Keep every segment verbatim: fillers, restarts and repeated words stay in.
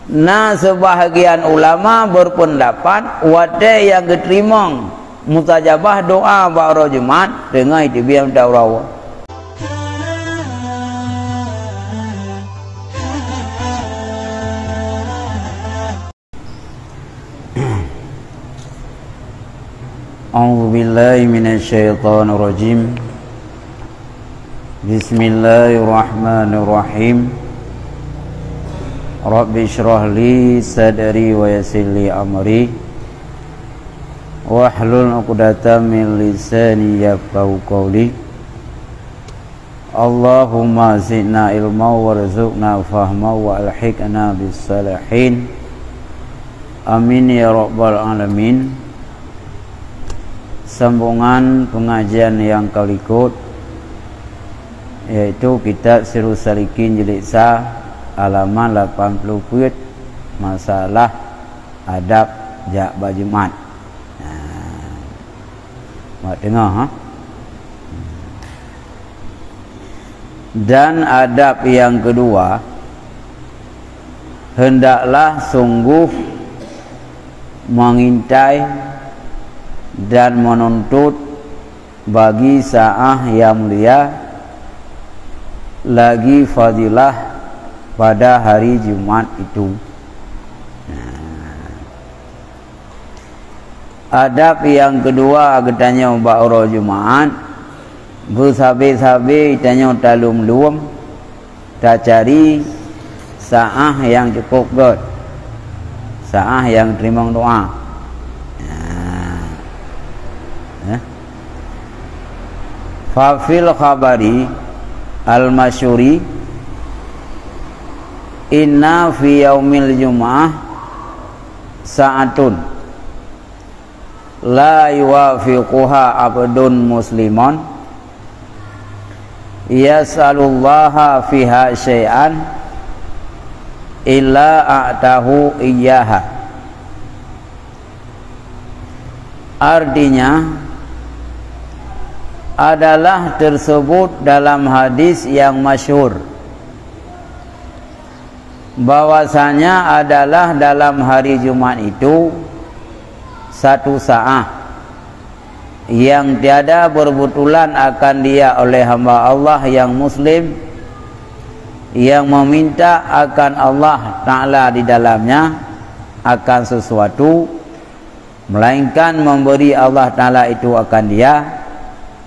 Na seubahgian ulama beupeundapat watée nyang geuteurimong mustajabah doá bak uroe Jumat teungoh iteubiet meudaroe. A'udzubillahi minasyaitonirrajim. Bismillahirrahmanirrahim. Rabbi shrah li sadri wa yassir li amri. Wahlul 'uqdatam min lisani yafqahu qawli. Allahumma zidna ilma warzuqna fahma wa alhiqna bis salihin. Amin ya rabbal alamin. Sambungan pengajian yang kalikot, yaitu kitab Sirus Salikin jilid sa, halaman lapan puluh peuet, masalah adab jak bak Jumat. Nah, bak teungoh, ha? Dan adab yang kedua, hendaklah sungguh mengintai dan menuntut bagi saah yang mulia lagi fadilah pada hari Jumat itu. Nah. Adab nyang keudua geutanyoe bak uroe Jumat, beusabe-sabe tanyoe talom-lom tacari saah nyang cukôp gét, saah nyang teurimong doá. Nah. Eh? Fa fil khabari al-masyhuri inna fi yaumil jum'ah sa'atun la yuwafiquha abdun muslimun yas'alullaha fiha syai'an illa a'tahu iyyaha. Artinya adalah tersebut dalam hadis yang masyhur, bahwasanya adalah dalam hari Jumat itu satu saah yang tiada berbetulan akan dia oleh hamba Allah yang muslim, yang meminta akan Allah Ta'ala di dalamnya akan sesuatu, melainkan memberi Allah Ta'ala itu akan dia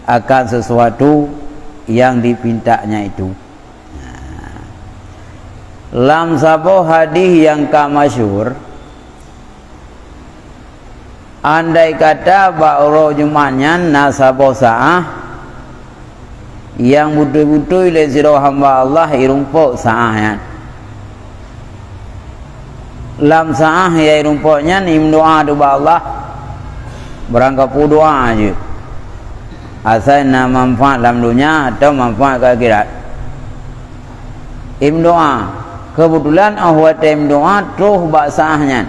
akan sesuatu yang dipintanya itu. Lam saboh hadis nyang ka masyhur, andai kata bak uroe Jumat nyan na saboh saah nyang beutôi-beutôi lé sidroe hamba Allah irumpok saah nyan. Lam saah nyang irumpok nyan imeudoá ubak Allah, beurangkapeue doá jeuet. Asai na manfaat lam donya atawa manfaat keu akhirat. Imeudoá. Keubeutulan óh watée imeudoá troh bak saah nyan.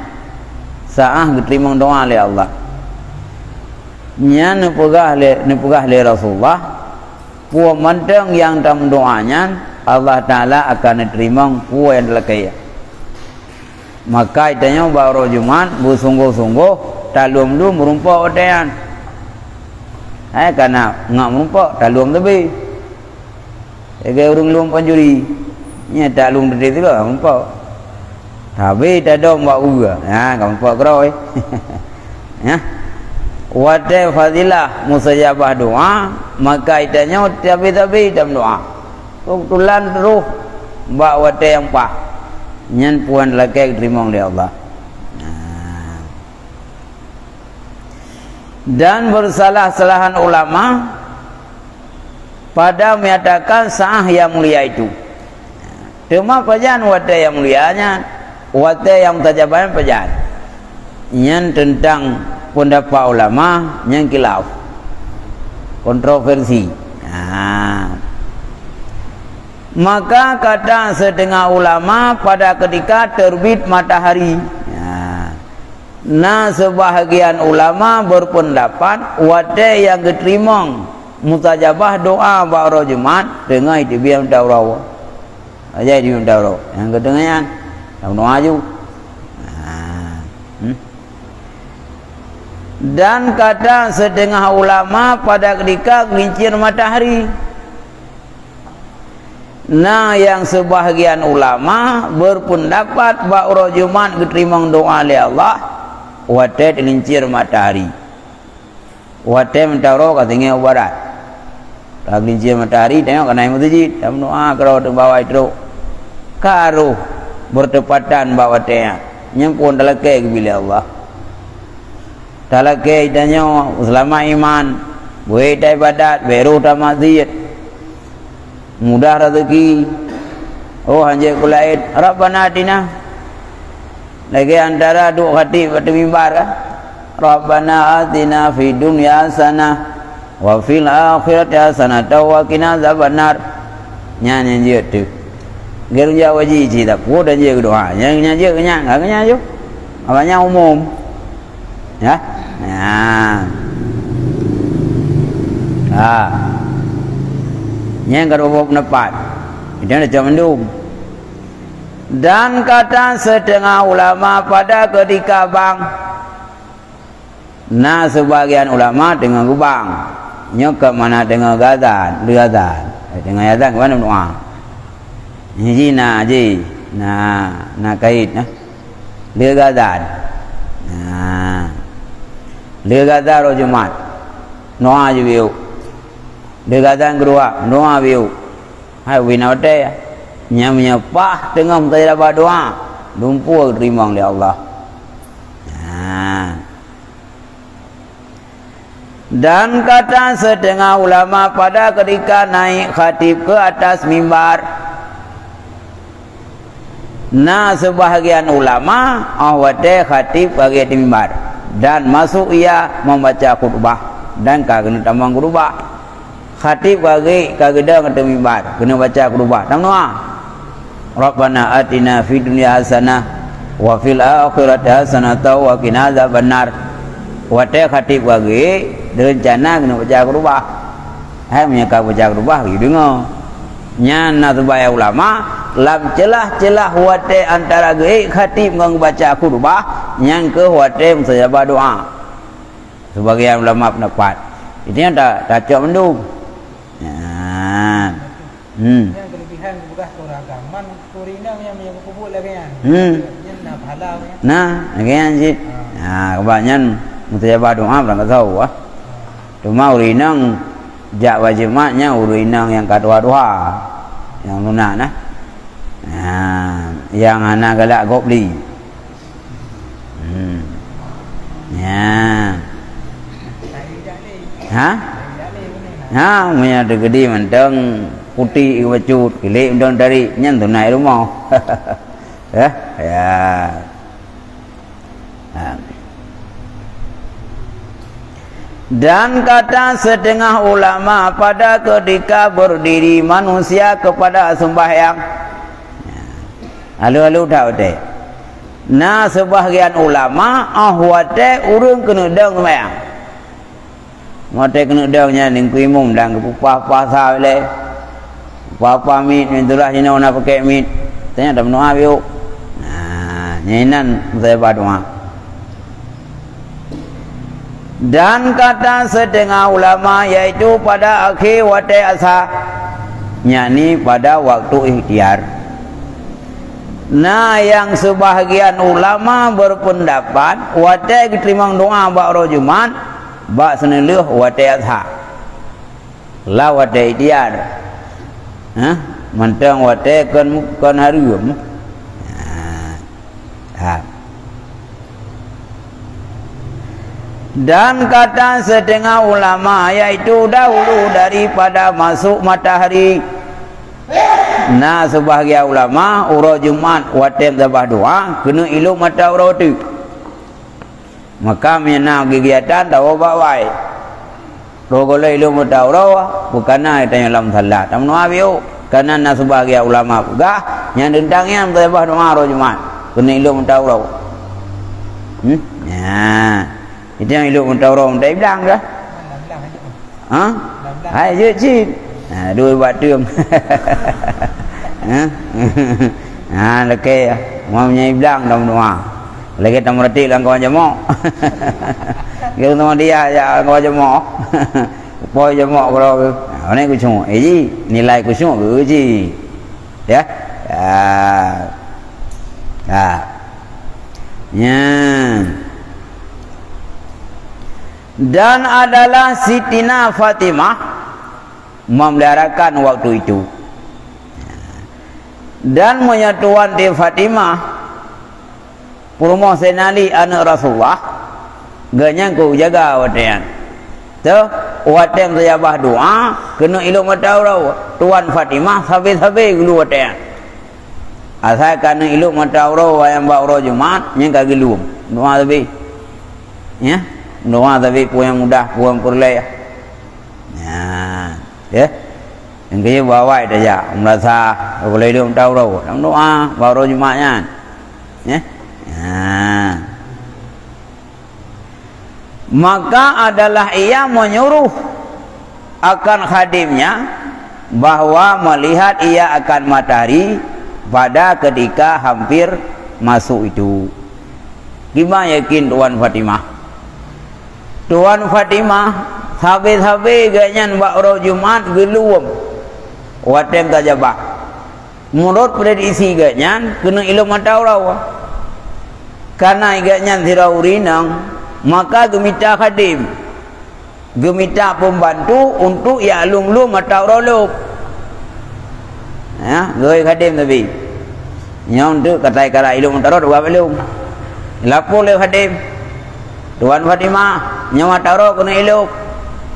Saah geuteurimong doá lé Allah. Nyan neupeugah lé, neupeugah lé Rasulullah, peue mantong nyang tameudoá nyan, Allah Ta'ala akan neuteurimong peue nyang talakée. Maka geutanyoe bak uroe Jumat beusunggoh-sunggoh talom-lom meurumpok watée nyan. Hai kana ngat meurumpok talom teubi. Lagée ureuëng lom pancuri, nyan talom teubi sigoe meurumpok. Tapi tadom bak ubeue, ha ka meurumpok keudroe. Ya. Watée fadilah mustajabah doá, maka geutanyoe tabi-tabi tameudoá. Keubeutulan troh bak watée nyang paih, nyan peue nyang lakée geuteurimong lé Allah. Nah. Dan bersalah-salahan ulama pada menyatakan saah yang mulia itu. Teuma pajan watée nyang mulia nyan, watée nyang mustajabah nyan pajan. Nyan teuntang peundapat ulama nyang khilaf, kontroversi. Nah. Maka kata setengah ulama pada ketika terbit matahari. Nah. Na seubahgian ulama beupeundapat watée nyang geuteurimong mustajabah doá bak uroe Jumat teungoh iteubiet meudaroe. Aja iteubiet meudaroe. Nyang geudeungoe nyan, lam doá ju. Hmm? Dan kata setengah ulama pada ketika gelincir matahari. Na nyang sebahagian ulama berpendapat bak uroe Jumat geuteurimong doa lé Allah watée teulincir matahari. Watée meuntaro ka tinggai u barat. Ka geulincir matahari, tanyoe ka na i meuseujid, tameudoa keudroe teuk bak awai trok. Ka roh bertepatan bak watée nyan. Nyan phon talakée geubri lé Allah. Talakée tanyoe seulamat iman, beuet taibadat, beuet roh tamaksiet. Mudah raseuki. Oh, hanjeuet keu laén. Rabbana atina. Lagée antara duek khatib ateueh mimbar, kan? Rabbana atina fid dunya hasanah wa fil akhirati hasanatan wa qina azabannar. Nyan nyang jeuet teuh. Geureuja waji cit, tapi dan jeuet doa. Nyang, nyang jeuet nyan, ka nyan ju. Awaknyan umum. Ya? Nah. Ha. Nyang keudua boh pendapat. Itu ada cok mendung. Dan kata setengah ulama pada ketika bang, na sebagian ulama teungoh geubang. Nyoe ka mana teungoh gazan, leuazan. Teungoh azan ka mana doa. Nyoe ji na ji, na, na kait na. Leuazan. Nah. Leuazan roh Jumat. Doa ji biuk. Leuazan keudua, doa biuk. Hai wina watée. Nyang meunyoe paih teungoh meusajabat doa, lumpoe teurimong lé Allah. Nah. Dan kata setengah ulama pada ketika naik khatib ke atas mimbar. Na sebahagian ulama, oh watée khatib ka geuék di mimbar dan masuk ia membaca khutbah dan ka keuneuk tamong khutbah. Khatib ka geuék ka geudong ateueh mimbar, keuneuk baca khutbah. Tameudoa. Rabbana atina fid dunya hasanah wa fil akhirati hasanatan wa qina azabannar. Watée khatib ka geuék, direncana keuneuk baca khutbah. Hai meunyoe ka baca khutbah, geudeungoe. Nyan na sebahagian ulama, lam celah-celah watée antara geuék khatib ngon baca khutbah, nyan keuh watée meusajabat doa. Sebahagian ulama pendapat. Itu nyang ta-, tacok mandum. Nyan. Hmm. Nyang kelebihan geupeugah keu ureueng agam, man keu ureueng inong nyang meunyoe geupeubuet lagée nyan. Hmm. Nyan na pahala nyan. Nah, lagée nyan cit. Ha. Nah, keubah nyan meusajabat doa barang ka tau, ah. Teuma ureueng inong jak bak Jumat nyan ureueng inong nyang ka tuha-tuha. Nyang lunak nah. Nah, nyang hana galak gob li. Hmm. Nyan. Ha? Ha, meunyoe teugedi mantong putéh bacut, kilek mantong tarék, nyan tunai rumoh. Eh, ya. Ha. Dan kata setengah ulama pada ketika berdiri manusia kepada sembahyang. Alu-alu that watée. Na sebahagian ulama, oh watée ureueng keuneuk dong sembahyang. Watée keuneuk dong nyan, ningku imum dan geupeupah-pah sa ilée. Pah-pah miet, mintulah jinoe na pakèk miet. Tanya dah meudoa biuk. Nah, nyan inan meusajabat doa. Dan kata setengah ulama, yaitu pada akhé watée asa, yakni pada waktu ikhtiar. Na nyang sebahagian ulama berpendapat, watée geuteurimong doa bak uroe Jumat, bak seuneulheueh watée asa. Lam watée ikhtiar. Hah? Mantong watée kon, kon hareuem. Ha. Ha. Dan kata setengah ulama, yaitu dahulu daripada masuk matahari. Na sebahagian ulama, uroe Jumat watée meusajabat doa, keuneuk ilop mata uroe teuk. Maka meunyoe na kegiatan tawoe bak awai. Roh gohlom ilop mata uroe, bukan na tanyoe lam salat. Tameudoa biuk. Karena na sebahagian ulama peugah, nyang teuntang nyan meusajabat doa uroe Jumat. Keuneuk ilop mata uroe. Hmm? Nah. Itu nyang ilop mata uroe, mata iblang dah. Ha? Hai, jeuet cit. Ha, dua bak teum. Ha? Ha, lakée. Mau nyai blang dalam doa. Lagèe tameuratik lam kawan jamoe. Geutanyoe dia ya kawan jamoe. Upôi jamoe keudroe geuh. Nah, aneuk khusyuk. Eh, ji, nilai khusyuk geuh ji. Ya. Ya. Ya. Nyan. Dan adalah Sitina Fatimah memeliharakan waktu itu. Dan meunyoe tuan di Fatimah, peurumoh Saidina Ali aneuk Rasulullah, geuhnyan keu jaga watèe nyan. Teuh, watèe meusajabah doa, keuneuk ilok mata uroe, tuan Fatimah sabe-sabe geuluek watèe nyan. Asai ka neuk ilok mata uroe nyang bak uroe Jumat, nyan ka geuluek. Doa sabe. Ya, doa sabe peue nyang mudah, peue nyang peureulèe. Nyan, ya. Nyang keu bawai tajak, meurasa, oh, ilok mata uroe, lam doa, bak uroe Jumat nyan. Ya. Nyan. Maka adalah ia menyuruh akan khadimnya bahwa melihat ia akan matahari pada ketika hampir masuk itu. Kiban yakin Tuan Fatimah. Tuan Fatimah sabe-sabe geuhnyan bak uroe Jumat geuluek watèe tajabah. Meunurot prediksi geuhnyan keuneuk ilok mata uroe. Kareuna geuhnyan sidroe ureueng inong, maka geumita khadem, geumita peumbantu untuk jak lom-lom mata uroe lom. Ya, geuyue khadem sabe. Nyoe untuk katai kara ilok mata uroe dua balong. Lapor lé khadem, "Tuan Fatimah, nyoe mata uroe keuneuk ilok."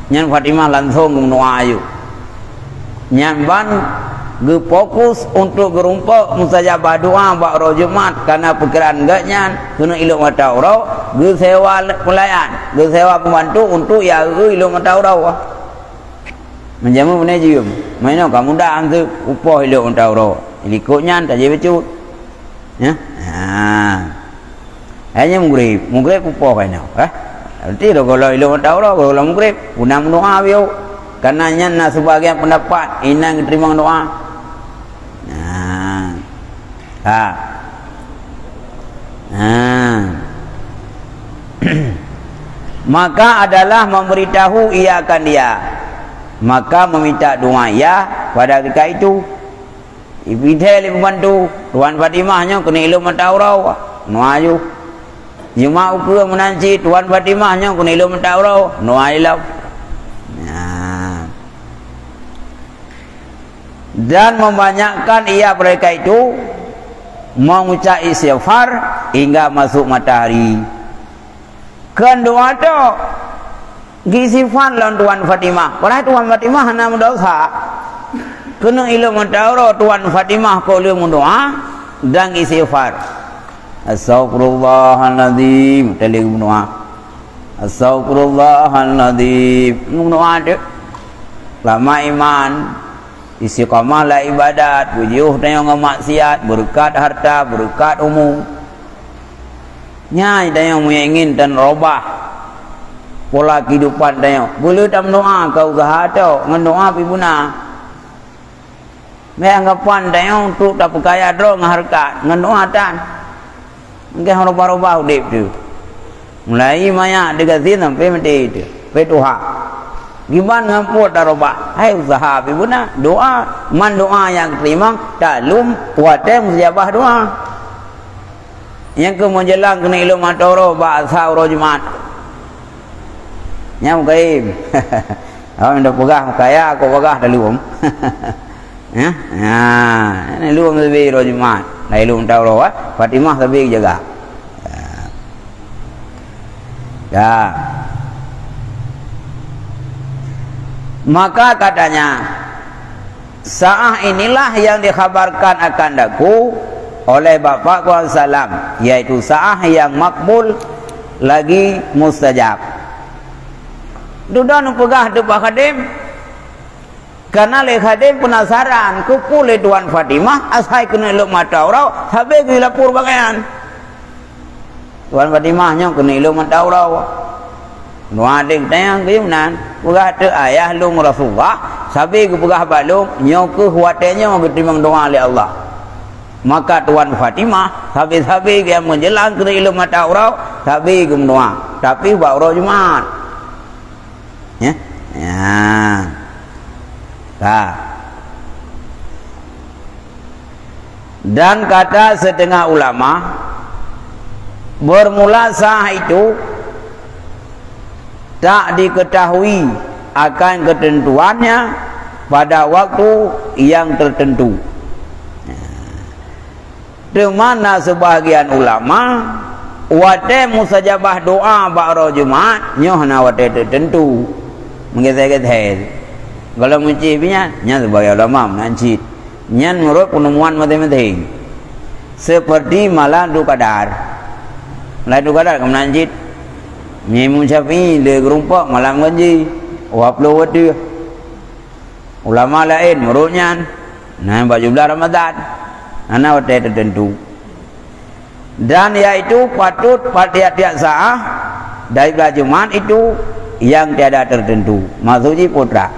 Nyan Fatimah langsong geumeudoa aju. Nyan ban geufokus untuk geurumpok mustajabah doa bak uroe Jumat, kareuna pikiran geuhnyan keuneuk ilok mata uroe, geusewa pelayan, geusewa pembantu untuk ya ilok mata uroe. Meunjameun beunai jeuem, meunyoe ka mudah anteuk upoh ilok mata uroe, likot nyan tajak bacut. Ya? Ha. Hai nyan mugreb, mugreb upoh ka inoe, eh? Berarti lôn gohlom ilok mata uroe, gohlom mugreb, guna meudoa biôh. Kareuna nyan na sibagian peundapat, inan geuteurimong doa. Nah. Ha. Nah. Maka adalah memberitahu ia akan dia. Maka meminta doa ia pada ketika itu. Ibidée lé pembantu, "Tuan Fatimah nyoe keuneuk ilok mata uroe." Noa aju. Jeumat ukeue meunan cit, "Tuan Fatimah nyoe keuneuk ilok mata uroe." Noa ilok. Nah. Dan membanyakkan ia mereka itu mengucap istighfar hingga masuk matahari. Kheun doa tok, geuistighfar lom Tuan Fatimah. Padahai Tuan Fatimah hana meudosa. Keuneuk ilok mata uroe Tuan Fatimah kok lheueh meudoa dan geuistighfar. Astaghfirullahalazim, teulheueh meudoa. Astaghfirullahalazim. Meudoa tu. Lama iman. Istiqamah lam ibadat, beujiôh tanyoe ngon maksiat, beureukat harta, beureukat umu. Nyan tanyoe meunyoe ingin tan robah pola kehidupan tanyoe. Beuleueh tameudoa keu useuha tok, ngon doa pih beuna. Mé anggapan tanyoe untuk tapeukaya droe ngon hareukat, ngon doa tan. Engkah robah-robah udeb tu. Mulai manyak digasin sampai mati tu. Sampai tuha. Giban ngon peuet tarobah. Hai useuha pih beuna. Doa. Man doa nyang teurimong, taklum watée mustajabah doa. Nyang keu meujalan keuneuk ilok mata uroe bak asa uroe Jumat. Nyang meukaim. Awak dah peugah kaya, aku peugah dalam. Ya? Ha, ini lom sabe uroe Jumat. Lain lom tahu roh, eh? Fatimah sabe jaga. Ya. Ya. Maka katanya, saah inilah yang dikhabarkan akan aku oleh Bapakku alaihissalam, yaitu saah yang makbul lagi mustajab. Dudoe neupeugah teuh bak khadem, Kana lé khadem peunasaran, keupeue lé Tuan Fatimah asai keuneuk ilok mata uroe, sabe geulapor bak nyan. Tuan Fatimah nyoe keuneuk ilok mata uroe. Nuadeng tanyong keu meunan, peugah teuh ayah lôn Rasulullah, sabe geupeugah bak lôn, nyoe keuh watée nyoe geuteurimong doa lé Allah. Maka Tuan Fatimah sabe-sabe geuh meujeulaih keu ileuem mata uroe, sabe geumeudoa, tapi bak uroe Jumat. Ya. Ya. Ka. Dan kata setengah ulama, bermula sah itu tak diketahui akan ketentuannya pada waktu yang tertentu. Teuma na sebahagian ulama, watée mustajabah doa bak uroe Jumat, nyoe hana watée teuteuntu. Meugeusée-geusée. Gohlom meucéh pih nyan, nyan sebahagian ulama meunan cit. Nyan meunurot peunumuan maséng-maséng. Seperti malam Lailatul Qadar. Malam Lailatul Qadar ka meunan cit. Imam Syafi'i le geurumpok malam ganji, dua puluh watée. Ulama laén meunurot nyan, na bak tujoh blah Ramadhan, hana watée teuteuntu. Dan yaitu patut pat tiap-tiap saah dari blah Jumat itu yang tiada tertentu. Maksud jih putra.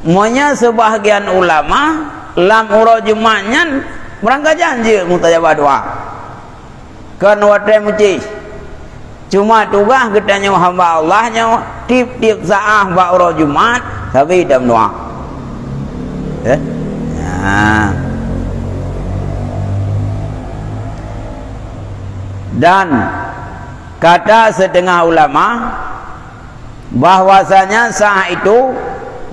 Meunyoe sebahagian ulama lam uroe Jumat nyan meurangkajan jeuet mustajabah doa. Kon watée meucéh. Cuma tugaih geutanyoe hamba Allah nyoe, tiep-tiep saah bak uroe Jumat, sabe tameudoa. Eh? Nah. Dan kata setengah ulama, bahwasanya saah itu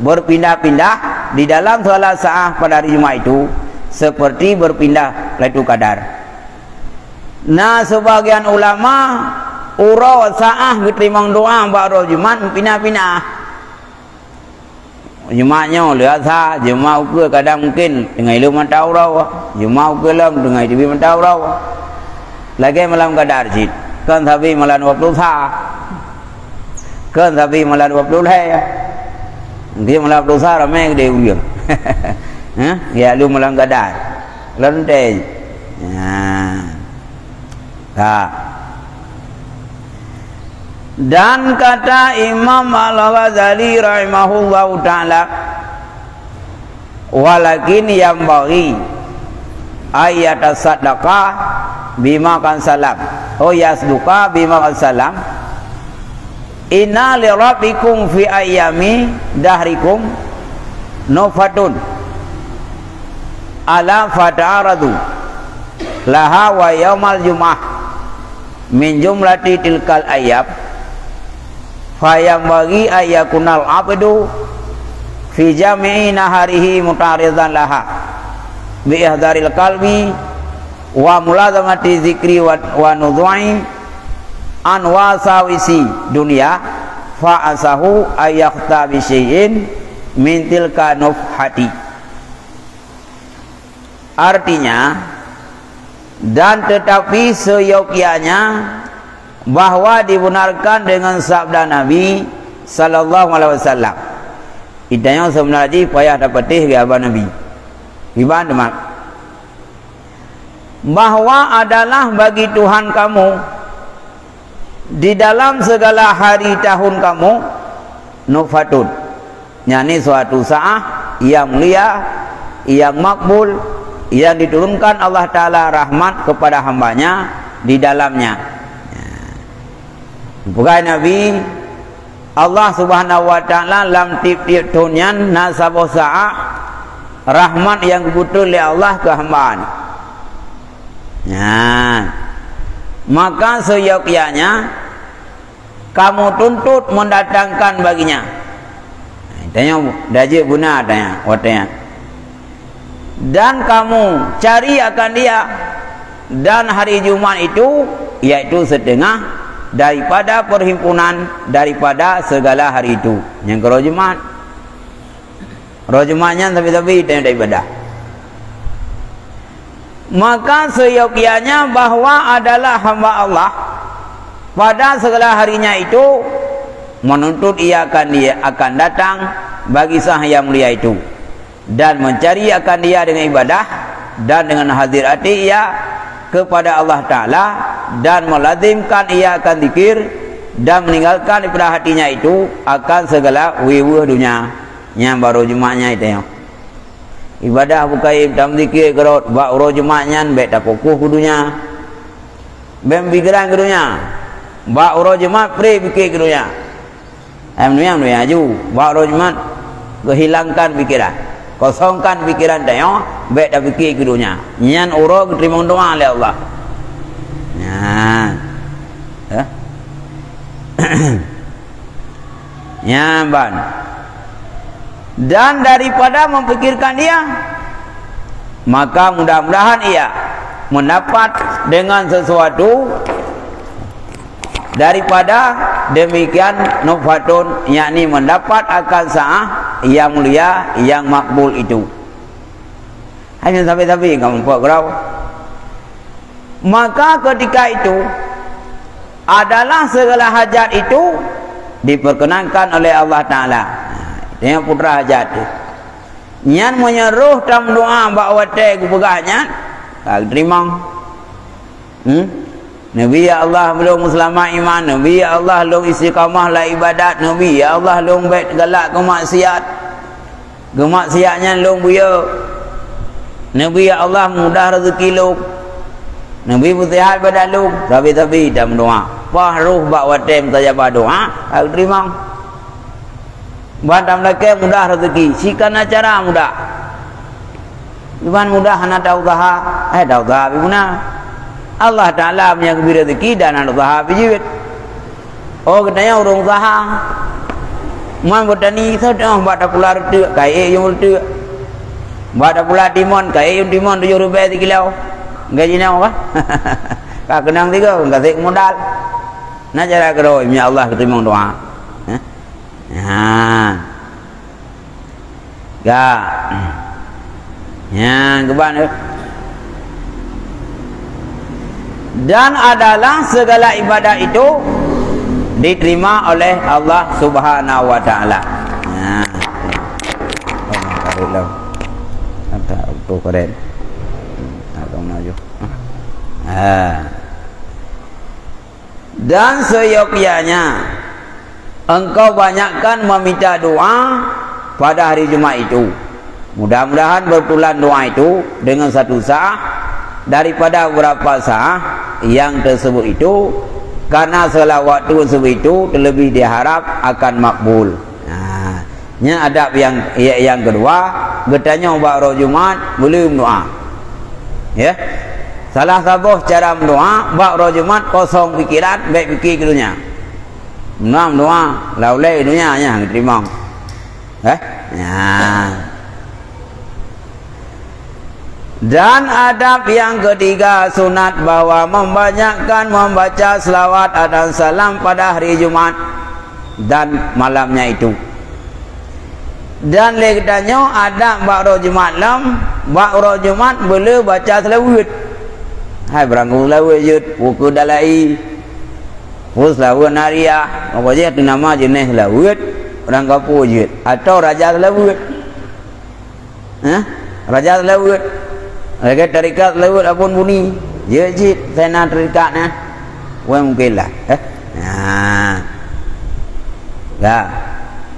berpindah-pindah di dalam segala saah pada hari Jumat itu, seperti berpindah Lailatul Qadar. Na sebagian ulama, uroe saah geuteurimong doa bak uroe Jumat meupinah-pinah. Jumat nyoe lheueh asa, Jumat ukeue kadang mungken teungoh ileuem mata uroe, Jumat ukeue lom teungoh teubiet mata uroe. Lagée malam Qadar cit, kon sabe malam dua puluh sa, kon sabe malam dua puluh lhée. Mungken malam dua puluh sa ramé keudeh ureuëng. Hah? Ya lu malam Qadar. Lom teuh. Nah. Ka. Dan kata Imam Al-Ghazali rahimahullahu taala, "Walakin yanbaghi ay yatasaddaqa bima qad salam, oh, yasduqa bima qad salam, inna li rabbikum fi ayyami dahrikum nufatun ala fata'aradu laha wa yaumal jum'ah min jumlati tilkal ayyam, fayanbaghi ay yakunal abdu fi jami'i naharihi muta'arridan laha bi ihdaril qalbi wa mulazamati zikri wa, wa nudhu'i an wasawisi dunya, fa asahu ay yakhta bi syai'in min tilka nufhati." Artinya, dan tetapi seyogyanya bahwa dibenarkan dengan sabda Nabi sallallahu alaihi wasallam. Idanya sebenarnya payah dapat teh haba Nabi. Iban demak. Bahwa adalah bagi Tuhan kamu di dalam segala hari tahun kamu, nufatun, yakni suatu saah yang mulia, yang makbul, yang diturunkan Allah Taala rahmat kepada hambanya di dalamnya. Peugah Nabi, Allah Subhanahu wa Taala lam tiep-tiep thon nyan na saboh saah rahmat nyang geubeutôi lé Allah keu hamba. Nyan. Maka seyogyanya kamu tuntut mendatangkan baginya. Tanyoe dajeuet guna tanya watée nyan. Dan kamu cari akan dia, dan hari Jumat itu, yaitu setengah daripada perhimpunan daripada segala hari itu. Nyang keudua Jumat. Roh Jumat nyan sabe-sabe tanyoe ibadah. Maka seyogyanya bahwa adalah hamba Allah pada segala harinya itu menuntut ia akan dia akan datang bagi sah yang mulia itu dan mencari akan dia dengan ibadah dan dengan hazir hati ia kepada Allah Taala dan melazimkan ia akan zikir dan meninggalkan daripada hatinya itu akan segala weweh dunia. Nyan baru Jumat nyan itu. Ibadah bukai tamzikir keurot, bak uroe Jumat nyan bèk tafokus keu donya. Bèk pikiran keu donya. Bak uroe Jumat pré pikir keu donya. Em, donya, donya aju. Bak uroe Jumat, keuhilangkan pikiran. Kosongkan pikiran tanyoe, bèk tapikir keu donya. Nyan uroe geuteurimong doa lé Allah. Nyan. Eh? Nyan ban. Dan daripada memikirkan ia, maka mudah-mudahan ia mendapat dengan sesuatu daripada demikian nutfatun, yakni mendapat akan saah yang mulia, yang makbul itu. Hanya sampai-sampai kamu buat gerau. Maka ketika itu adalah segala hajat itu diperkenankan oleh Allah Taala. Itu yang putra hajat tu. Nyan meunyoe roh tameudoa bak watèe geupeugah nyan, ka geuteurima. Hmm? Neubi, "Ya Allah, lôn meuseulamat iman." Neubi, "Ya Allah, lôn istiqamah lam ibadat." Neubi, "Ya Allah, lôn bèk galak keu maksiat. Keu maksiat nyan lôn buyeu." Neubi, "Ya Allah, mudah rezeki lôn." Neubi, "Peuseuhat badan lôn." Sabe-sabe tameudoa. Paih roh bak watèe mustajabah doa, ka geuteurima. Ban tameulakèe mudah rezeki, si kana cara mudah. Iban mudah hana tausaha, eh, tausaha pih meunan. Allah Taala nyang geubri rezeki dan hana tausaha pih jeuet. Oh, geutanyoe ureueng usaha. Man beutani, soe teuh bak tapula reuteuek, ka ék yuem reuteuek. Bak tapula timon, ka ék yuem timon tujoh ribèe sikilo. Gaji nyoe, ka keunong sigoe, ka sép modal. Na cara keudroe, ya Allah, geuteurima doa. Eh? Ha. Ka. Nyan, keuban tu. Dan adalah segala ibadat itu diterima oleh Allah Subhanahu wa Taala. Nah. Oh, tarik lah. Ada auto keren. Hmm, tak tahu nak je. Ha. Dan seyogyanya engkau banyakkan meminta doa pada hari Jumat itu. Mudah-mudahan betulan doa itu dengan satu saah daripada beberapa saah yang tersebut itu, karena segala waktu tersebut itu terlebih diharap akan makbul. Nah, nyan adab yang, yang kedua, geutanyoe bak uroe Jumat, beu le meudoa. Ya. Salah saboh cara meudoa, bak uroe Jumat kosong pikeran, bèk pike keu donya. Meudoa, meudoa, lam ulèe donya nyan geuteurima. Eh? Nyan. Dan adab yang ketiga sunat bahwa membanyakkan membaca selawat dan salam pada hari Jumat dan malamnya itu. Dan lé geutanyoe adab bak uroe Jumat lom, bak uroe Jumat beu le baca seulaweuet. Hai, barangkapeue seulaweuet jeuet, peue keu dalai, peue seulaweuet nariah, maka jih teuh nama jeunèh seulaweuet, barangkapeue jeuet, atau raja seulaweuet. Hah? Raja seulaweuet. Lagèe tarekat seulaweuet Abon Buni. Jeuet cit, saya na tarekat na. Wah, mungkin lah. Eh? Nah. Dah.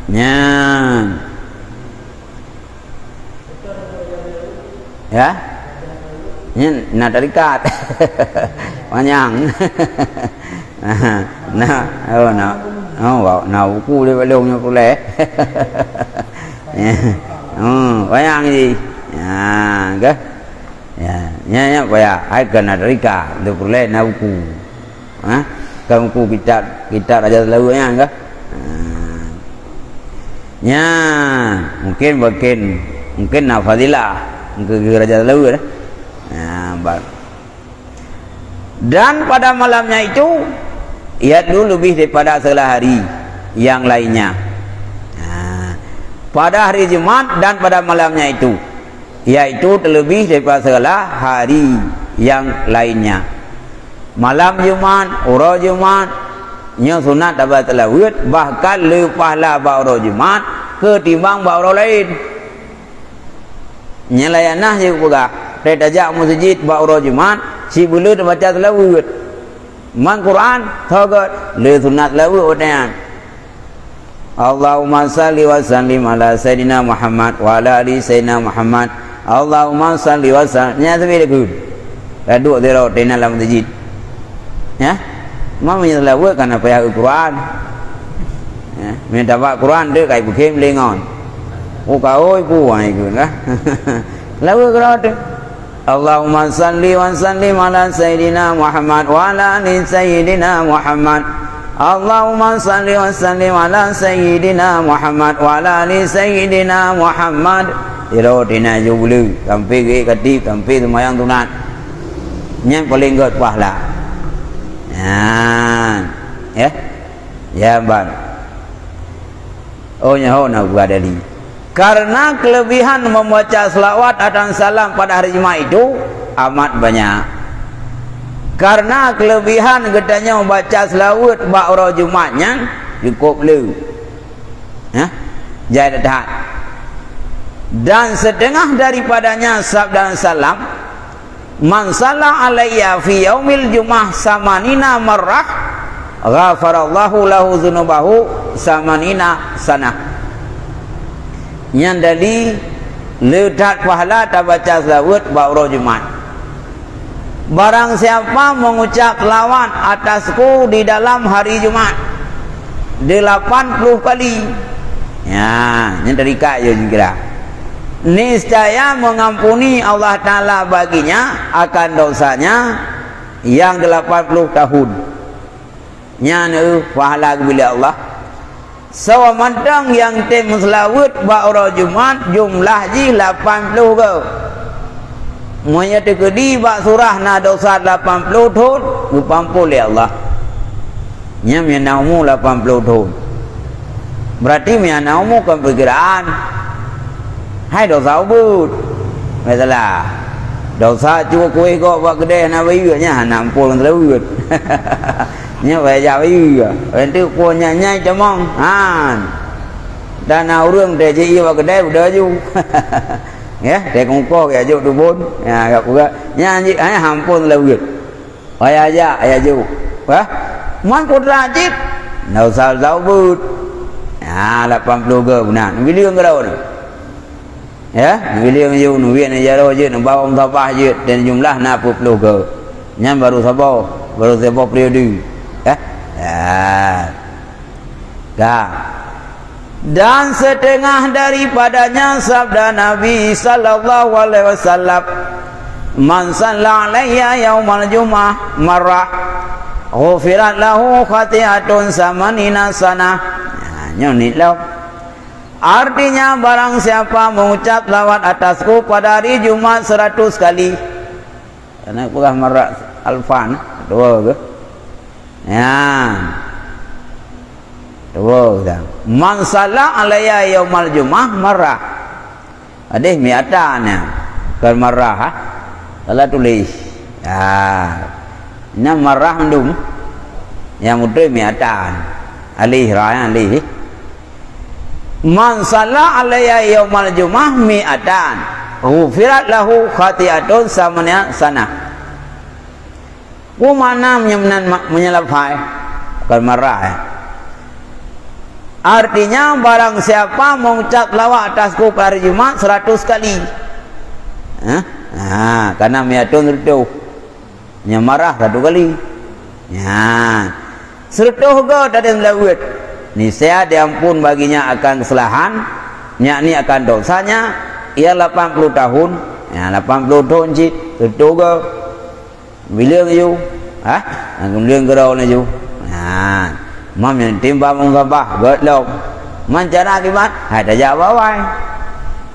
Nyan. Ya? Nyan na tarekat. Panyang. Na, oh, na. Oh, wow, na buku di balong nyoe pulai. Oh, panyang ji. Ya, ke? Ya, nya, nya, payah. Hai keu na tarekat, tu pulai na buku. Ha? Kan buku kitab, kitab Raja Seulaweuet nyan, ke? Ha. Nya, mungkin, mungkin, mungkin na fadilah keu Raja Seulaweuet, eh. Ha, ba-, Dan pada malamnya itu, yaitu lebih daripada segala hari yang lainnya. Nah, pada hari Jumat dan pada malamnya itu, yaitu terlebih daripada segala hari yang lainnya. Malam Jumat, uroe Jumat, nyoe sunat tabaca seulaweuet, bahkan le pahala bak uroe Jumat keutimbang bak uroe laén. Nyan lam ayat nyan jeuet peugah, tajak meuseujid bak uroe Jumat, sibuleuen tabaca seulaweuet. Man Quran, tho göt, le sunat seulaweuet watèe nyan. Allahumma shalli wa sallim ala Sayyidina Muhammad wa ala ali Sayyidina Muhammad. Allahumma salli wa sallim. Nyan sabe dikheun. Ka duek sidroe teuh inan lam meuseujid. Ya? Meunyoe seulaweuet kan payah Al-Quran. Ya, meunyoe tabak Quran tu kai bukhem lengon. Oh, ka oi pu ai ikheun kah? Seulaweuet keudroe teuh. Allahumma salli wa sallim ala sayyidina Muhammad wa ala ali sayyidina Muhammad. Allahumma salli wa sallim ala sayyidina Muhammad wa ala ali sayyidina Muhammad. Sidroe teuh inan ju buleue, sampoe geuék khatib, sampoe seumayang sunat. Nyan paleng gét pahala. Nyan. Ya. Ya, ban. Oh, nyoe na buka dali. Karena kelebihan membaca selawat dan salam pada hari Jumat itu amat banyak. Karena kelebihan geutanyoe baca selawat bak uroe Jumat nyan cukup le. Hah? Jai that. Dan setengah daripadanya sabda salam, "Man salla alayya fi yaumil jumah samanina marrah, ghafarallahu lahu dzunubahu samanina sanah." Nyan dali le that pahala tabaca seulaweuet bak uroe Jumat. Barang siapa mengucap selawat atasku di dalam hari Jumat delapan puluh kali, ya, nyan teuikat je jikira. Niscaya mengampuni Allah Ta'ala baginya akan dosanya yang delapan puluh tahun. Nyan, eh, pahala geubri lé Allah. Soe mantong nyang tem meuseulaweuet bak uroe Jumat, jumlah jih lapan ploh goe. Meunyoe teukeudi bak surah na desya lapan ploh thon, geupeuampôn lé Allah. Nyan meunyoe na umu lapan ploh thon. Berarti meunyoe na umu kon peukiraan. Hai desya ubit. Masalah. Desya cue kueh gok bak keudè hana bayeue, nyan hana ampôn seulaweuet. Nyoe wajah bayeue. Orang tu pun nyai-nyai tamong. Han. Dan na ureueng teuh jih ié bak keudè beudôh ju. Ya, teuh kongkoh ya jok tubon. Ya, gak peugah. Nyan jih, hana ampôn seulaweuet. Wayah jak, ya ju. Hah? Man kudrat cit. Ndak usah taubut. Ya, lapan ploh goe beuna. Neubileung keudroe nyoe. Ya, neubileung ju, neubiet neujaroe jeuet, neubawa musafah jeuet, dan jumlah na peuet ploh goe. Nyan baru saboh, baru saboh periode. Ya. Ya. Ka. Dan setengah daripadanya sabda Nabi sallallahu alaihi wasallam, "Man shalla alayya yaumal jum'ah marrah, ghufirat lahu khati'atun samanina sanah." Nah, nyoe ni lom. Artinya, barang siapa mengucap lawat atasku pada hari Jumat seratus kali. Karena peugah marrah alfan, dua ke? Ya. Dua ke? Man shalla alayya yaumal jum'ah marrah. Hadih mi'atan nyan. Bukan marrah, ha? Salah tulis. Ya. Nyan marrah mandum. Nyang beutôi mi'atan. Alih, ra, alih. Man shalla alayya yaumal jum'ah mi'atan, ghufirat lahu khati'atun samanina sanah. Peue makna meunyoe meunan ma-, meunyoe lafai? Bukan marrah, ya. Artinya, barang siapa mengucap lawat atasku pada hari Jumat seratus kali. Hah? Ha, karena mi'atun seratus. Nyang marrah satu kali. Nyan. Seratus goe tadeng seulaweuet. Niscaya diampun baginya akan kesalahan, yakni akan dosanya, ia lapan puluh tahun. Ya, lapan puluh thon cit, seratus goe. Bileung ju. Hah? Bileung keudroe laju. Nyan. Mam nyang timbang musafah, gét lom. Man cara kiban, hai tajak bak awai.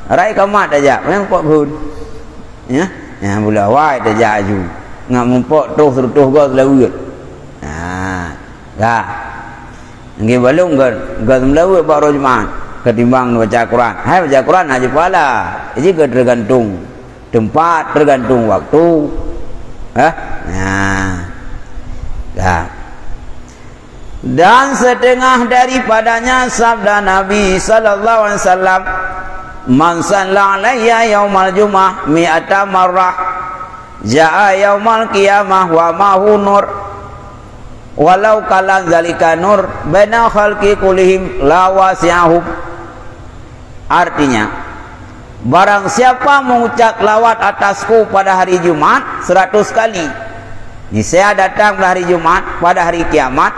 Rai kamat tajak, memang pot phon. Ya, nyang buleuen awai tajak aju. Ngat muphok troh seureutôh goe seulaweuet. Nah, dah. Nggih balong gét, gét seulaweuet bak uroe Jumat ketimbang baca Quran. Hai baca Quran hana jipahala. Jadi gét tergantung tempat, tergantung waktu. Hah? Nah. Dah. Dan setengah daripadanya sabda Nabi sallallahu alaihi wasallam, "Man shalla alayya yaumal jum'ah mi'ata marrah, jaa yaumal qiyamah wa ma'ahu nur, walau kana zalika nur baina khalqi kullihim la wasi'ahum." Artinya, Barang siapa mengucap selawat atasku pada hari Jumat seratus kali, niscaya datang pada hari Jumat, pada hari kiamat,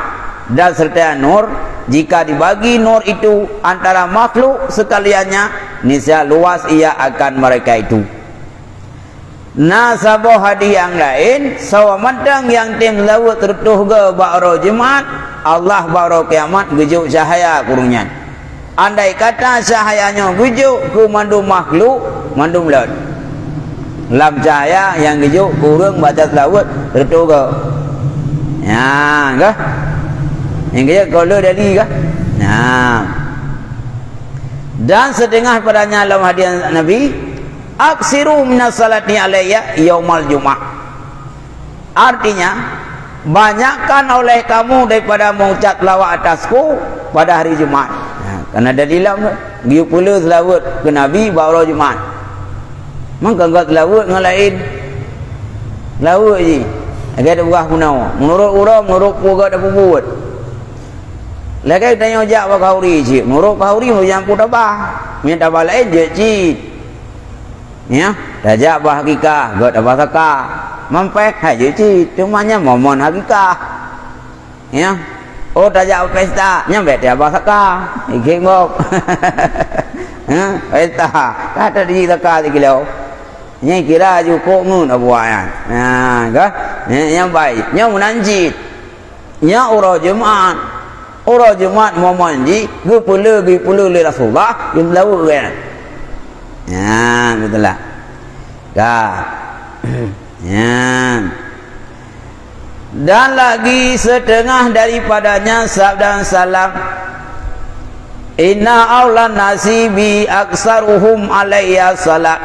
dan serta nur, jika dibagi nur itu antara makhluk sekaliannya, niscaya luas ia akan mereka itu. Na saboh hadis nyang laén, saboh mantong nyang tem seulaweuet reutôh goe bak uroe Jumat, Allah bak uroe kiamat geujok cahya keu ureuëng nyan. Andai kata cahya nyoe geujok keu mandum makhluk, mandum lôn. Lam cahya nyang geujok keu ureuëng baca seulaweuet reutôh goe. Nyan kah? Nyang geujok keu lôn dari kah? Nah. Dan setengah padanya lam hadis Nabi, "Aksiru minas salati alayya yaumal jum'ah." Artinya, banyakkan oleh kamu daripada mengucap selawat atasku pada hari Jumat. Ha, karena dari lam geuyue peuleu selawat ke Nabi bak uroe Jumat. Maka enggak selawat ngon lain. Selawat ji. Lagèe teupeugah bunoe. Menurut uroe, menurut peue gata peubuet. Lagèe tanyoe jak bak khanduri cit. Menurut khanduri, meunyo tabah. Meunyo tabah laén, jeuet cit. Ya, tajak bak hakikah, göt tabah saka. Mampéh hai jeuet cit, cuma nyan momon hakikah. Ya. Oh, tajak pesta, nyan bèk tabah saka. Ikheun gob. Ha, pesta. Ka tadi saka sikilo. Nyan kira jukuk ngon abuah nyan. Ha, ka? Nyan, nyan baik. Nyan meunan cit. Nyan uroe Jumat. Uroe Jumat momon jih geupeuleu, geupeuleu lé Rasulullah, geuseulaweuet geuh nyan. Nyan, beutôi lah. Ka. Nyan. Dan lagi setengah daripadanya sabda salam, "Inna aulan nasi bi aksaruhum alayya salat."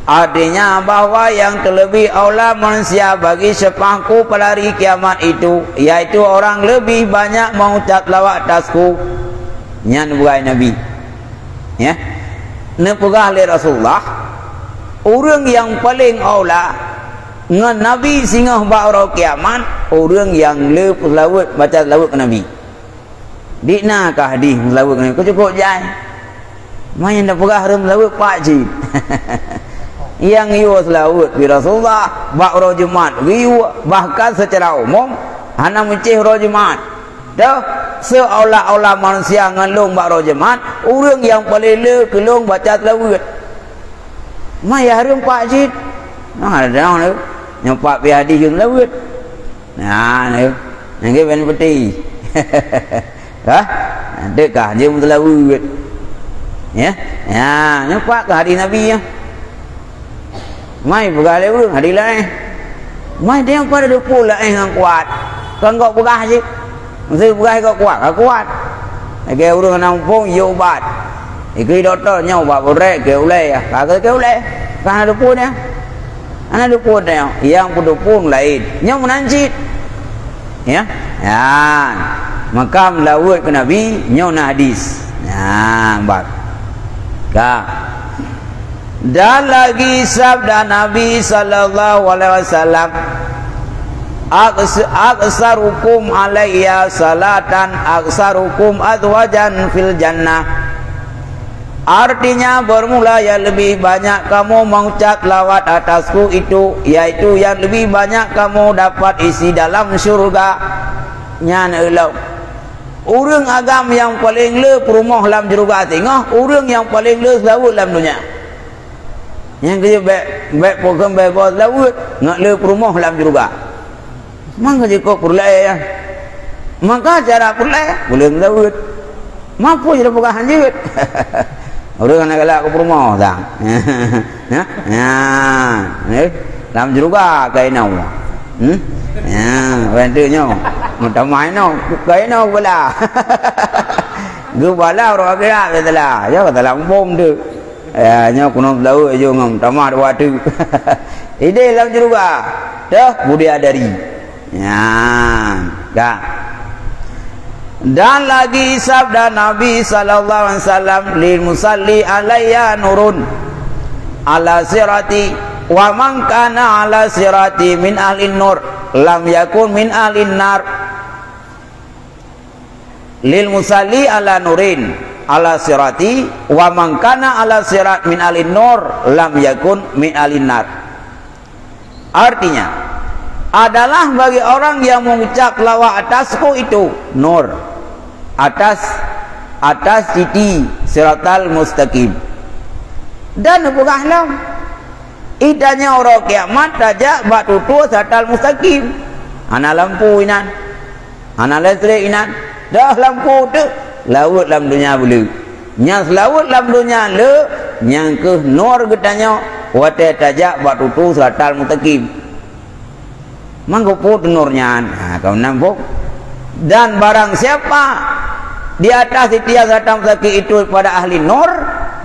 Artinya bahwa yang terlebih aula manusia bagi syafa'atku pada hari kiamat itu, yaitu orang lebih banyak mengucap selawat atasku. Nyan bugai Nabi. Ya. Neupeugah lé Rasulullah, ureuëng nyang paleng aula ngon Nabi singoh bak uroe kiamat, ureuëng nyang le peuseulaweuet, baca seulaweuet keu Nabi. Di na ka hadih meulaweuet ngon keucukôp jai. Manyang tapeugah rhom laweuet pak cit. Nyang yue seulaweuet keu Rasulullah bak uroe Jumat geuyue, bahkan secara umum hana meucéh uroe Jumat. Toh, seolah-olah manusia ngon lôn bak uroe Jumat, ureuëng nyang paleng le keu lôn baca seulaweuet. Manyang rhom pak cit. Nah, ada dong tu. Nyang pak pi hadih keu seulaweuet. Nah, ni. Nyang ke ban peuti. Hah? Deuk kah je meuteulaweuet. Ya? Ya, nyoe pat keu hadis Nabi nyoe. Mai peugah lé ureuëng hadis laén. Mai dia pada deupeu laén nyang kuat. Kan gok peugah je. Mesti peugah gok kuat, ka kuat. Lagèe ureuëng hana muphom, yue ubat. Ikri dokto nyoe ubat burek, ke ulèe ya. Ka ke ulèe. Ka hana deupeu dia. Hana deupeu nyoe, nyang peudeupeu laén. Nyoe meunan cit. Ya. Ya. Maka meulaweuet keu Nabi, nyoe na hadis. Ya, bak. Ka. Dan lagi sabda Nabi sallallahu alaihi wasallam, "Aks-, aksarukum alayya salatan, aksarukum azwajan fil jannah." Artinya, bermula yang lebih banyak kamu mengucap lawat atasku itu, yaitu yang lebih banyak kamu dapat isi dalam syurga. Nyan ulôn. Ureuëng agam nyang paleng le peurumoh lam syurga singoh, ureuëng nyang paleng le seulaweuet lam donya. Nyang keu bèk, bèk pokon bèk boh seulaweuet, ngat le peurumoh lam syurga. Mangka jikok peureulèe ya. Maka cara peureulèe, boleh meulaweuet. Mampu jadi peugah hanjeuet. Ureuëng hana galak keu peurumoh sang. Ya, ya. Eh, lam syurga kainau. Hmm? Ya, orang tu nyoe. Meutamah inoe, kainau bala. Geubala ureuëng akhirat, beutôi lah. Ya, beutôi lah, umpom tu. Ya, nyoe keunoe seulaweuet ju ngon tamah dua tu. Idéh lam syurga. Dah, budi adari. Nyan, ka. Dan lagi sabda Nabi sallallahu alaihi wasallam, "Lil musalli alayya nurun ala sirati, wa man kana ala sirati min ahlin nur, lam yakun min ahlin nar." Lil musalli ala nurin. ala sirati, wa man kana ala sirat min alin nur, lam yakun min alin nar." Artinya, adalah bagi orang yang mengucap lafaz atasku itu nur, atas, atas titi siratal mustaqim. Dan peugah lom, itanyoe uroe kiamat tajak bak tutoe siratal mustaqim. Hana lampu inan. Hana listrik inan, dah lampu teuk, laweuet lam donya le. Nyang seulaweuet lam donya le, nyang kheueh nur geutanyoe watée tajak bak tutoe siratal mustaqim. Mangkeupeue nur nyan? Ha, kamoe nampak. Dan barang siapa di atas titian siratal mustaqim itu pada ahli nur,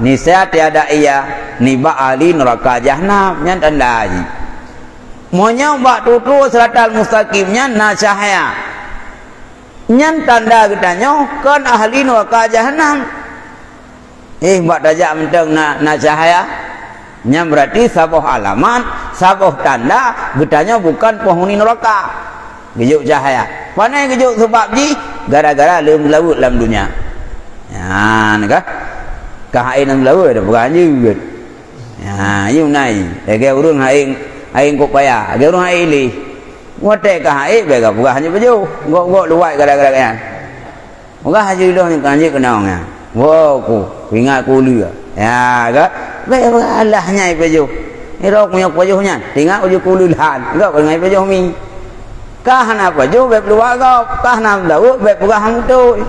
niscaya tiada ia nibak ahli neraka jahanam. Nyan tanda jih. Meunyoe bak tutoe siratal mustaqim nyan na cahya, nyan tanda geutanyoe kon ahli neuraka jahanam. Eh, bak tajak mantong na, na cahya, nyan berarti saboh alamat, saboh tanda geutanyoe bukon penghuni neuraka. Geujok cahya. Pane geujok seubab jih? Gara-gara leuem laweuet lam donya. Nyan ka? Ka hai lam laweuet dah peugah jeuet. Ha, yum nai. Lagée ureuëng hai, hai kok paya. Lagée ureuëng hai lé. Watée ka hai, bèk ka peugah hana pajoh. Gok-gok luwat gara-gara nyan. Peugah haju lôn nyoe ka jeuet keunong nyan. Wo ku, ingat ku lé. Ya, ka? Bèk peugah alah nyai pajoh. Irok meunyoe pajoh nyan, ingat ujoe ku lé lhan. Gok ingat pajoh mi. Ka hana pajoh bèk peuluwa gob, ka hana meulaweuet bèk peugah hana beutôi.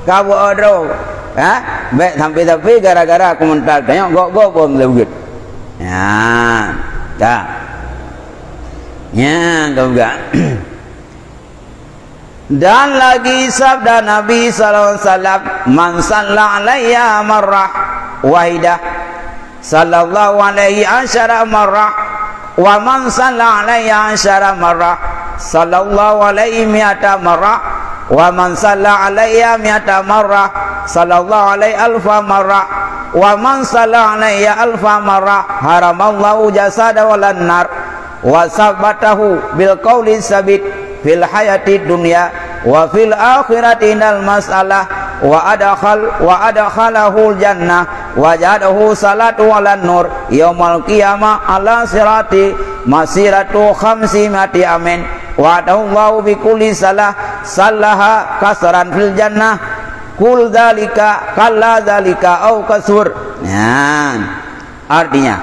Ka beuo droe, ha? Bèk sampai-sampai gara-gara komentar tanyoe gob-gob beuo meulaweuet. Nyan, ka. Nyan ka peugah. Dan lagi sabda Nabi sallallahu alaihi wasallam, "Man salla alayya marrah wahidah." Sallallahu alaihi asyara marrah, wa man salla alayya asyara marrah, sallallahu alaihi mi'ata marrah, wa man salla alayya mi'ata marrah, sallallahu alaihi alfa marrah, wa man salla alayya alfa marrah, haramallahu jasadahu alan nar, wa sabbatahu bil qauli sabit fil hayati dunya wa fil akhirati indal mas'alah, wa adkhal, wa adkhalahul jannah, wa ja'alahu salatu ala nur yaumal qiyamah ala sirati masiratu khamsi mi'ati amin, wa atahullahu bi kulli salah sallaha kasran fil jannah. Kul dzalika, kalla dzalika, au kasur. Nyan. Artinya,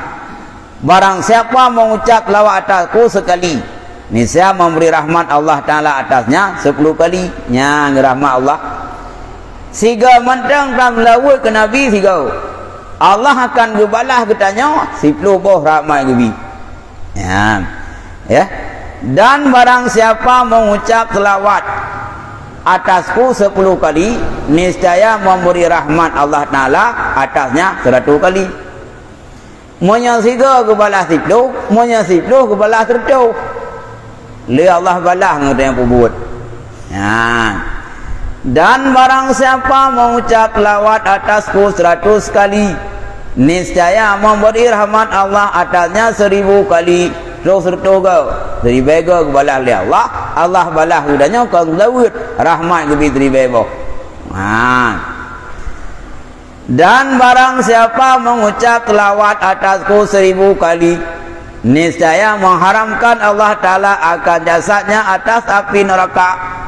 barang siapa mengucap lafaz atasku sekali, niscaya memberi rahmat Allah Ta'ala atasnya sepuluh kali. Nyan rahmat Allah. Sigoe mantong tameulaweuet keu Nabi sigoe, Allah akan geubalah geutanyoe siploh boh rahmat geubi. Nyan. Ya. Dan barang siapa mengucap selawat atasku sepuluh kali, niscaya memberi rahmat Allah Ta'ala atasnya seratus kali. Meunyoe sigoe geubalah siploh, meunyoe siploh geubalah siratoh. Lé Allah balah ngon nyang peubuet. Nyan. Dan barang siapa mengucap lawat atasku seratus kali, niscaya memberi rahmat Allah atasnya seribu kali. Terus siratoh goe, siribèe goe geubalah lé Allah, Allah balah geutanyoe kon laweuet, rahmat geubi siribèe boh. Nyan. Dan barang siapa mengucap selawat atasku seribu kali, niscaya mengharamkan Allah Ta'ala akan jasadnya atas api neraka.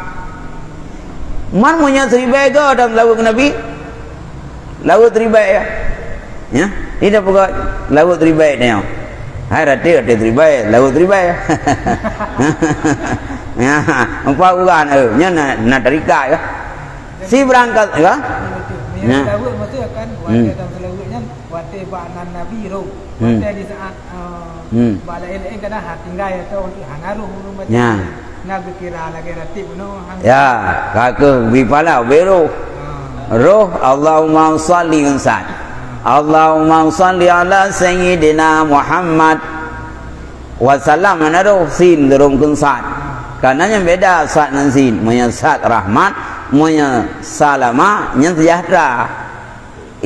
Man meunyoe siribèe goe dan laweuet keu Nabi, laweuet siribèe ya. Ya, tidak peugah laweuet siribèe nyoe. Hai rati, rati siribèe, laweuet siribèe. Ya, empat bulan, eh, nyoe na, na tarikat ya. Si beurangkat, ya? Betul. Meunyoe seulaweuet maksud kan, watèe dan seulaweuet nyan, watèe bak nan Nabi roh. Hmm. Watèe di saat, eh, hmm, bak laén-laén kadang ha tinggai atau hana roh ureueng maté. Ya. Na geukira lagèe ratib bunoe hang. Ya, ka keuh bi pala, bi roh. Ha. Roh, Allahumma shalli ngon sad. Allahumma shalli ala Sayyidina Muhammad. Wasallam hana roh, sin leurom keu sad. Karena nyan beda sad ngon sin. Meunyoe sad rahmat, meunyoe salama nyan seujahteura.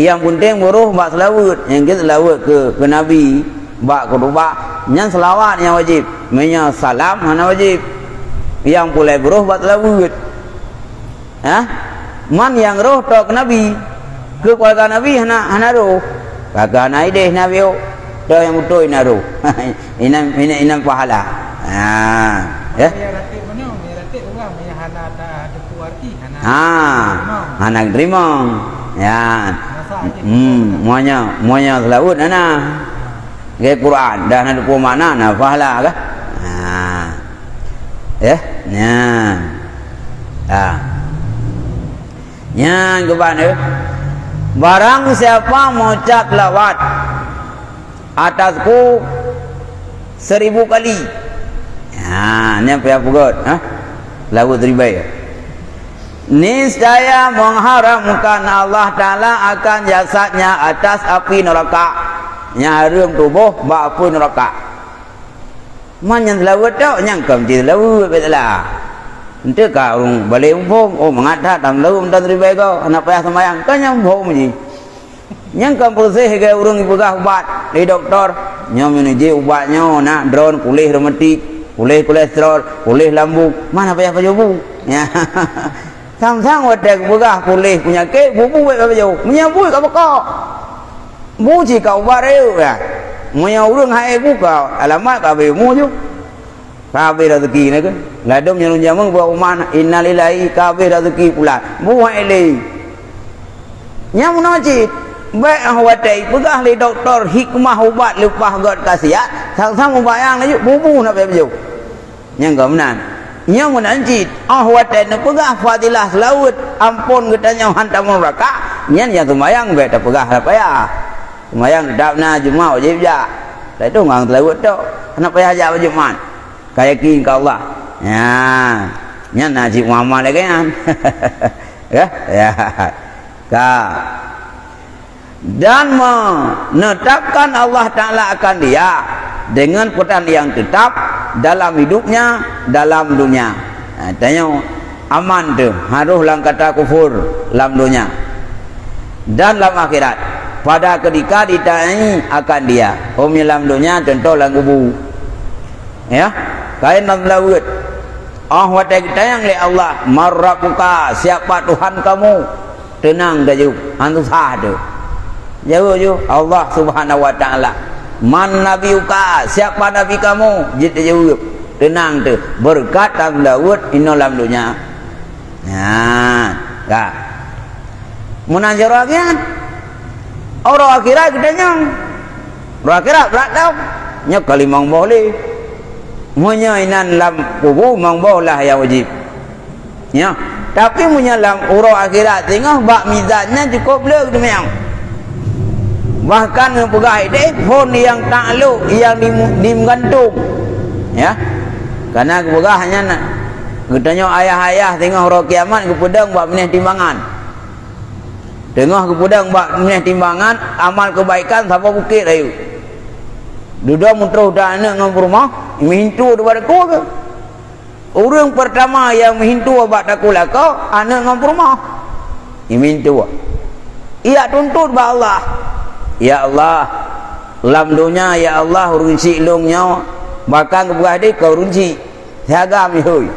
Nyang peunteng beuroh bak seulaweuet, nyang keu seulaweuet keu, keu Nabi, bak khutubah, nyan seulawat nyang wajéb. Meunyoe salam hana wajéb. Nyang peureulèe beuroh bak seulaweuet. Hah? Man nyang roh tok keu Nabi. Keu keuluwarga Nabi hana, hana roh. Ka, ka hana ideh Nabi, oh. Toh nyang beutôi na roh. Inan, inan, inan pahala. Ha, ya. Ha, hana teurimong. Ya. Hmm, moe nyoe, moe nyoe seulaweuet hana. Lagèe Quran, dah na teupeue makna, na pahala kah? Ha. Ya, nyan. Ha. Nyan keuban, eh. Barang siapa meucap lawat atasku seribu kali. Ha, nyan payah peugöt, ha? Laweuet ribèe. Niscaya mengharamkan Allah Ta'ala akan jasadnya atas api neraka. Nyang hareuem tuboh bak api neraka. Man nyang seulaweuet tok, nyang kon cit seulaweuet, bèk salah. Enteuk ka ureueng balek muphom, oh, mangat that, tam seulaweuet mantong ribèe goe, hana payah seumayang, kan nyang muphom jih. Nyang kon proses lagèe ureueng jipeugah ubat lé dokto, nyoe meunyoe jih ubat nyoe na droen puléh rematik, puléh kolesterol, puléh lambung, mana payah pajoh bu. Nyan. Sang-sang watèe geupeugah puléh peunyakét, bu-bu bèk pajoh. Meunyoe buet ka beukok. Bu cit ka ubat rayeuk, ya. Meunyoe ureueng hai bu ka alamat ka habéh umu ju. Ka habéh rezeki na keuh. Ladôm nyan ureueng jameun buat umat, "Innalillahi, ka habéh rezeki pulan." Bu hai lé. Nyang meunan cit, bèk ah watèe peugah lé dokto hikmah ubat leupah göt khasiat, sang-sang mubayang laju, bu-bu na payah pajoh. Nyang ka meunan. Nyoe meunan cit, oh watèe neupeugah fadilah seulaweuet, amphon geutanyoe han tamong neuraka, nyan nyang seumayang bèk tapeugah hana payah. Seumayang teutap na, Jumat wajéb jak. Lheuh tu ngon seulaweuet tok, hana payah jak bak Jumat. Ka yakin keu Allah. Nyan, nyan na cit muamal lagèe nyan. Ya, ya. Ka. Dan menetapkan Allah Ta'ala akan dia dengan pertanda yang tetap dalam hidupnya dalam dunia. Ha, tanyoe aman teuh, harôh lam kata kufur lam dunia dan lam akhirat. Pada ketika ditanyai akan dia, hom lam dunia, contoh lam kubu. Ya, kain lam seulaweuet. Oh watèe geutanyong lé Allah, "Man rabbuka, siapa Tuhan kamu?" Teunang tajaweueb, han susah teuh. Jaweueb ju, "Allah Subhanahu wa Ta'ala." "Man nabiyuka, siapa nabi kamu?" Jeuet tajaweueb, teunang teuh. Beureukat lam seulaweuet, inoe lam donya. Nyan, ka. Meunan jaroe nyan. Uroe akhirat geutanyong. Uroe akhirat brat lom. Nyoe ka limong boh lé. Meunyoe inan lam kubu, limong boh lah nyang wajéb. Ya. Tapi meunyoe lam uroe akhirat singoh bak mizan nyan cukôp le geuteumanyong. Bahkan geupeugah ideh phon nyang taklok nyang di, di meugantung. Ya. Karena geupeugah nyan geutanyoe ayah-ayah singoh uroe kiamat geupeudong bak binéh timbangan. Teungoh geupeudong bak binéh timbangan amal keubaikan saboh bukét rayeuk. Dudoe meutroh dan aneuk ngon peurumoh, meuhintu dua dua keu. Ureuëng peurtama nyang meuhintu bak takue lakoe, aneuk ngon peurumoh. Meuhintu. Ijak tuntot bak Allah. Ya Allah, lam donya ya Allah ureuëng syiek lôn nyoe, bahkan geupeugah deh keu ureuëng syiek. Siagam ihôi.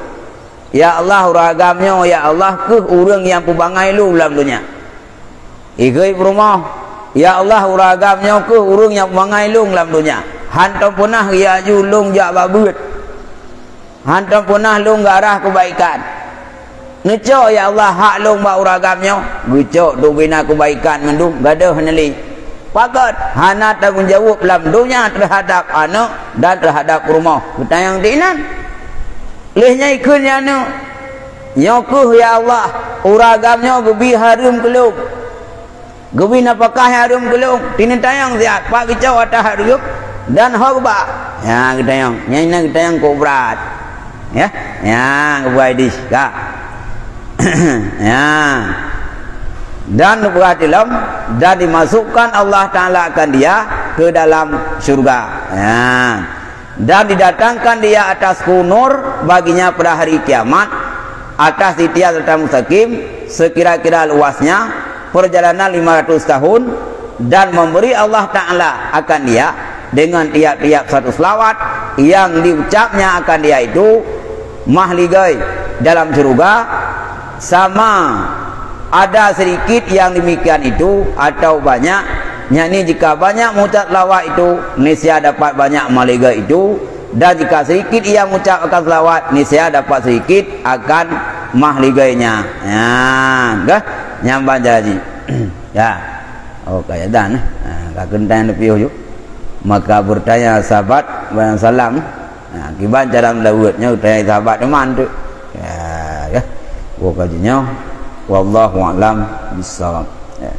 Ya Allah, ureuëng agam nyoe, ya Allah, keuh ureuëng nyang peubangai lôn lam donya. Ihôi peurumoh, ya Allah, ureuëng agam nyoe keuh ureuëng nyang peubangai lôn lam donya. Hantom peunah geuyue aju lôn jak bak beuet. Hantom peunah lôn geuarah keubaikan. Neucok, ya Allah, hak lôn bak ureuëng agam nyoe, geucok dubina keubaikan mandum gadôh neuléh. Pakon hana tanggong jaweueb lam donya teuhadab aneuk dan teuhadab peurumoh. Geutanyong di inan. Lheueh nyan ikheun nyan aneuk, "Nyoe keuh, ya Allah, ureuëng agam nyoe geubi hareuem keu lôn. Geubi nafakah nyang hareuem keu lôn, tineutanyong siat, pat geucok ata hareuem dan ho geuba." Nyan geutanyong, nyan na geutanyong keu brat. Ya, nyan geubai dih ka. Ya. Dan geupeugah tilom, dan dimasukkan Allah Ta'ala akan dia ke dalam syurga. Ya. Dan didatangkan dia atas ku nur baginya pada hari kiamat, atas di tiang siratal mustaqim, sekira-kira luasnya perjalanan lima ratus tahun, dan memberi Allah Ta'ala akan dia dengan tiap-tiap satu selawat yang diucapnya akan dia itu mahligai dalam syurga sama Ada sedikit yang demikian itu atau banyak, yakni jika banyak mengucap selawat itu, niscaya dapat banyak mahligoi itu, dan jika sedikit yang mengucapkan selawat, niscaya dapat sedikit akan mahligoinya. Ya, dah. Nyambung janji. Ya. Oh, kaya dan. Ha, ka keuntang leupie ju. Maka bertanya sahabat, "Wa salam." Ha, kiban cara meulaweuet nyoe tanya sahabat teman tu. Ya, ya. Buka jinyo. Wallahu a'lam bissawab. Ya.